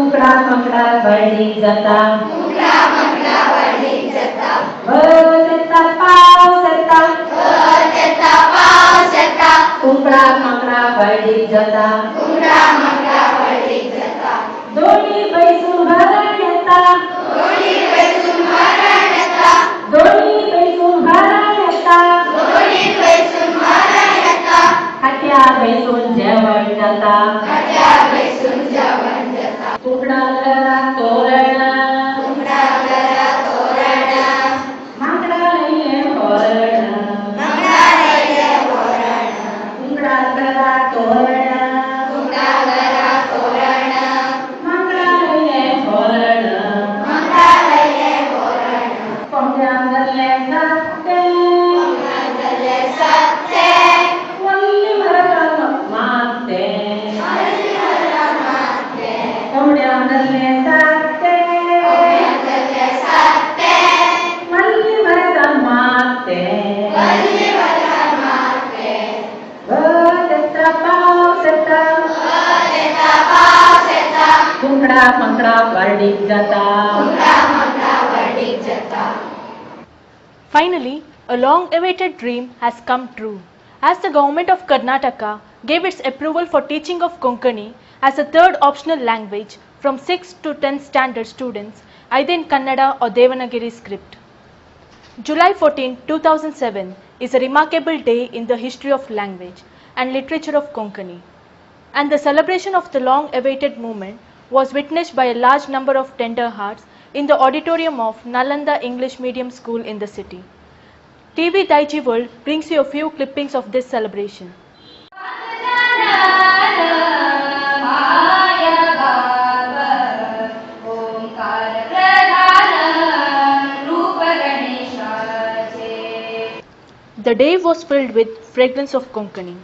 कुकडा माकडा वाडीक जाता, कुकडा माकडा वाडीक जाता. वत येता पावस येता, वत येता पावस येता. कुकडा माकडा वाडीक जाता, कुकडा माकडा वाडीक जाता. दोनी बैसून भरण येता, दोनी बैसून भरण येता. दोनी बैसून भरण येता, दोनी बैसून भरण येता. खाट्या बैसून जेवण जाता, खाट्या बैसून जेवण जाता. कुकडा घरा तोरण, कुकडा घरा तोरण. माकडा लयले होरण, माकडा लयले होरण. कुकडा घरा तोरण, कुकडा घरा तोरण. माकडा लयले होरण, माकडा लयले होरण. कोंबड्यान धरले साते, कोंबड्यान धरले साते. वल्ली मरकान माते, वल्ली मरकान माते. कोंबड्यान धरले साते, कोंबड्यान धरले साते. वल्ली मरकान माते, वल्ली मरकान माते. वत येता पावस येता, वत येता पावस येता. कुकडा माकडा वाडीक जाता, कुकडा माकडा वाडीक जाता. Finally, a long-awaited dream has come true, as the government of Karnataka gave its approval for teaching of Konkani as a third optional language from 6th to 10th standard students either in Kannada or Devanagari script. July 14, 2007 is a remarkable day in the history of language and literature of Konkani, and the celebration of the long-awaited movement was witnessed by a large number of tender hearts in the auditorium of Nalanda English Medium School in the city. TV Daiji World brings you a few clippings of this celebration. The day was filled with fragrance of Konkani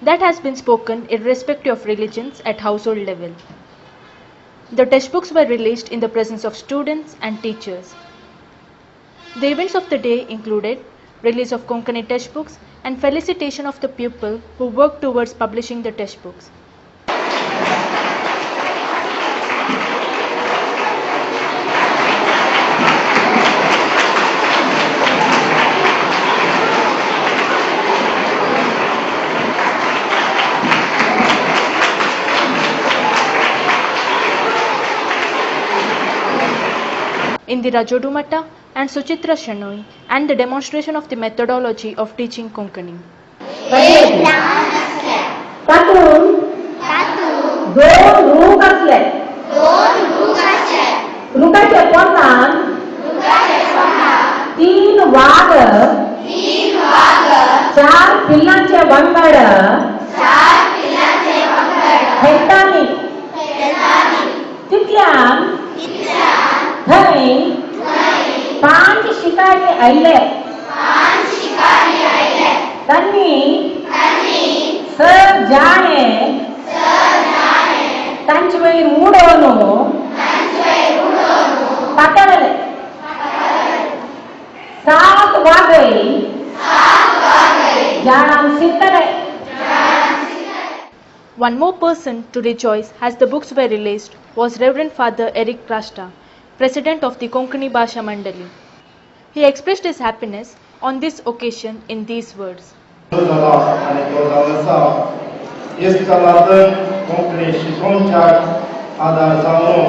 that has been spoken irrespective of religions at household level. The textbooks were released in the presence of students and teachers. The events of the day included release of Konkani textbooks and felicitation of the pupil who worked towards publishing the textbooks. Indira Jodumatta and Suchitra Shenoy, and the demonstration of the methodology of teaching Konkani. तातूंत दोन रूख आसले, रुखाच्या पोंतान 3 वाग, 4 पिल्लांचे वांगड खेळटाली. तितल्यान थंय 5 शिकारी आयले. तांणी सर जाणे तांचे वयर उडोवन पातळले. 7 वागय झाडान शिरतले. One more person to rejoice as the books were released was Reverend Father Eric Crasta, President of the Konkani Bhasha Mandali. He expressed his happiness on this occasion in these words. Konkani शिकोवच्याक आदार जावन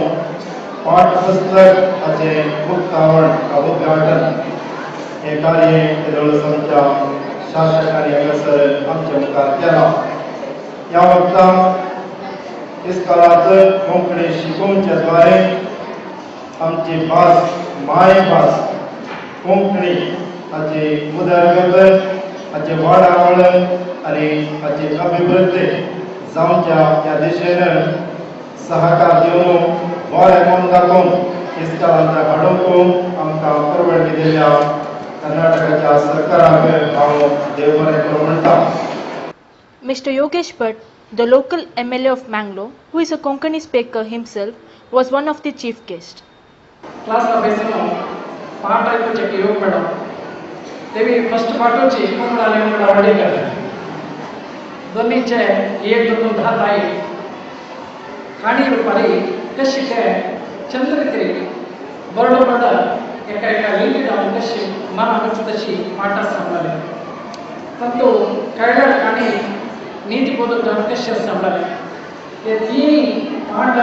पाठपुस्तक हाचें उक्तावण उद्घाटन हें कार्य येदोळच आमच्या शासकांनी हांगासर आमच्या मुखार केलां. ह्या वखदाक इस्कोलांत कोंकणी शिकोवच्या द्वारे आमची भास, मायभास कोंकणी हाची उदरगत, हाची वाडावळ आनी हाची अभिवृद्धी जावच्या ह्या दिशेन सहकार दिवन बरें मन दाखोवन इस्कोलांत हाडूंक आमकां परवडकी दिल्या कर्नाटकाच्या सरकाराक हांव देव बरें करूं म्हणटा. Mr. Yogesh Bhatt, the local MLA of Mangalore, who is a Konkani speaker himself, was one of the chief guests. Class पाठ आयकुचें योग मॅडम तेमी फर्स्ट पाठोवची कुंकडाले कुंकडा वडेकर दोन्हीचे 1 2 10 ताई काणी रुपारी कशी ते चंद्र बरड बरड एका एका लिपी जावन कशी मनाक तशी पाठां सांगताले. तातूंत कळ्ळ्यार आनी नीती बोधक जावन कशें सांगताले ते तीन पाठ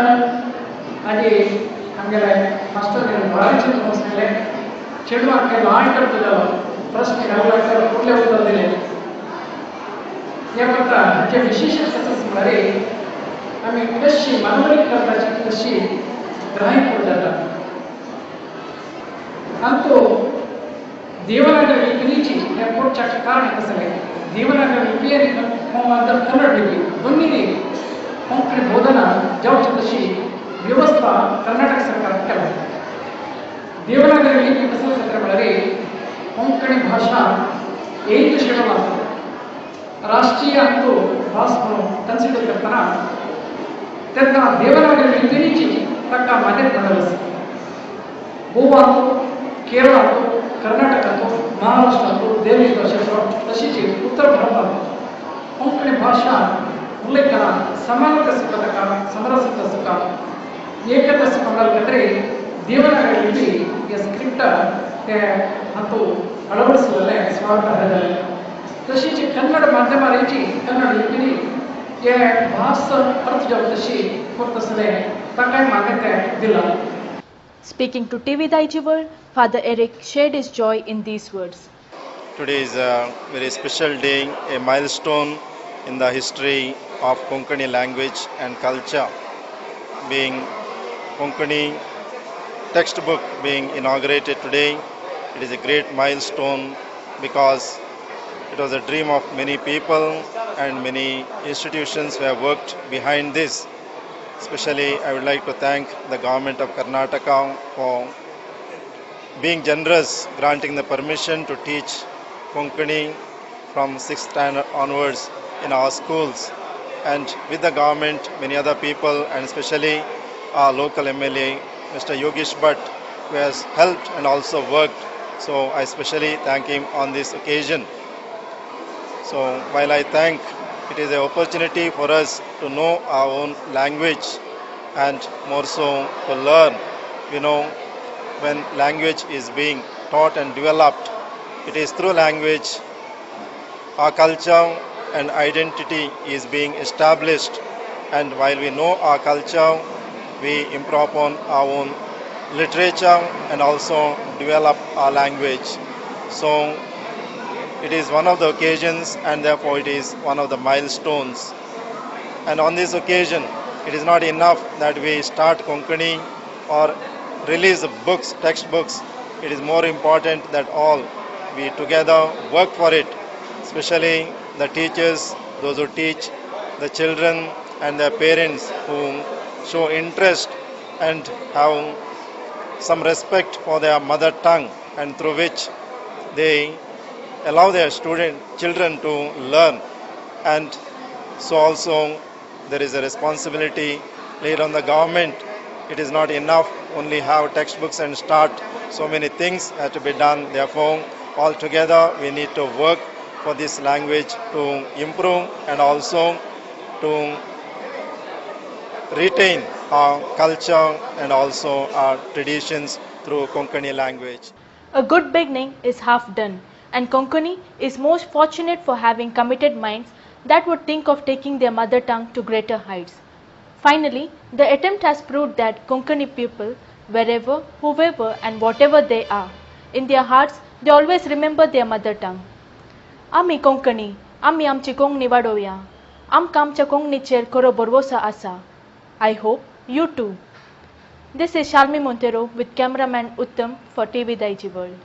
आनी आमगेले मास्टर भारी चिंतून सांगलें चेडवांक लाय करतलो प्रश्न घालून कुठले उत्तर दिले. ह्या करता हाचे विशेष आसा म्हळ्यार आमी कशी मनोवणी करपाची कशी ग्राह्य जाता. अंतೂ ದೇವನಾಗರಿ ಲಿಪಿनीची ह्या कोर्टाक कारण कसलें देवनागरी लिपी आनी कन्नड लिपी दोन्ही कोंकणी बोधना जावची तशी व्यवस्था कर्नाटक सरकारान केला. देवनागरी लिपी कसं जाता म्हळ्यार कोंकणी भाशा एथ शेड्यूल आसा राष्ट्रीय अंतू भास म्हणून कन्सिडर करतना तेन्ना देवनागरी लिपीची ताका मान्यता मेळ्ळी आसा. गोवांतू, केरळांतू, कर्नाटकांतू, महाराष्ट्रांतू, देवी भाशेचो तशीच उत्तर भारतांत कोंकणी भाशा उलयतना समानता सुख ताका समरसता सुख एकता सुख मेळ्ळा देवनागरी लिपी हे स्क्रिप्ट ते हातूंत अळवडिसलें स्वागत जालें. तशीच कन्नड माध्यमाची कन्नड लिपी हे भास अर्थ जावं तशी करतसलें ताकाय मान्यताय दिला. Speaking to TV Daijiworld, Father Eric shared his joy in these words. Today is a very special day, a milestone in the history of Konkani language and culture, being Konkani textbook being inaugurated today. It is a great milestone because it was a dream of many people and many institutions who have worked behind this. Especially, I would like to thank the government of Karnataka for being generous, granting the permission to teach Konkani from 6th standard onwards in our schools. And with the government, many other people, and especially our local MLA, Mr. Yogesh Bhatt, who has helped and also worked. So I especially thank him on this occasion. So while I thank, it is an opportunity for us to know our own language and more so to learn. We know when language is being taught and developed, it is through language our culture and identity is being established. And while we know our culture, we improve upon our own literature and also develop our language. So it is one of the occasions, and therefore it is one of the milestones. And on this occasion, it is not enough that we start Konkani or release books, textbooks. It is more important that all we together work for it, especially the teachers, those who teach the children, and their parents who show interest and have some respect for their mother tongue, and through which they allow their children to learn. And so also there is a responsibility laid on the government. It is not enough only have textbooks and start. So many things have to be done. Therefore, all together we need to work for this language to improve and also to retain our culture and also our traditions through Konkani language. A good beginning is half done, and Konkani is most fortunate for having committed minds that would think of taking their mother tongue to greater heights. Finally, the attempt has proved that Konkani people, wherever, whoever and whatever they are, in their hearts they always remember their mother tongue. आमी कोंकणी, आमी आमची कोंकणी वाडोवया. आमकां आमच्या कोंकणीचेर खरो भरवंसो आसा. I hope you too. This is Shalmi Montero with cameraman Uttam for TV Daijiworld.